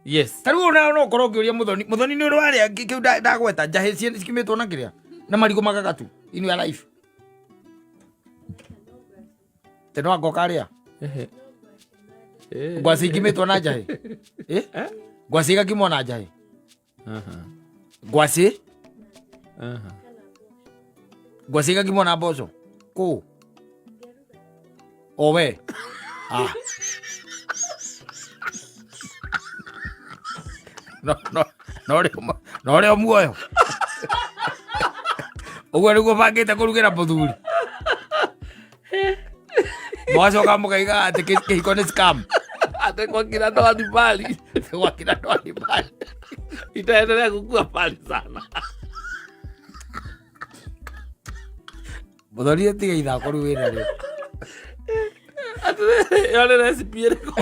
Yes. Ta rĩu ona no ũkorwo ũngĩũria Mũthoni, Mũthoni nĩ ũrĩ warĩa kĩu ndagweta njahĩ cikimĩtwo na kĩrĩa na marigũ magagatu in your life. Te no anga ũkarĩa Ehe. Eh. Ngwacĩ ikimĩtwo na njahĩ. Eh? Eh? Ngwacĩ igakimwo na njahĩ. Aha. Ngwacĩ Aha. Ngwacĩ igakimwo na mboco kũ o we ah. No no no rĩo no rĩo muoyo ũguo nĩguo bangĩte kũrugĩra mũthuri, mũgacoka mũkaiga atĩ kĩhiko nĩ scam. Ate kwa kila ndoa ni mbali. Kwa kila ndoa ni mbali. Itaendelea kukua mbali sana. Mũthoni, tiga ithako rĩu wĩna rĩo. Atĩrĩrĩ, ĩyo nĩ recipe ĩrĩkũ?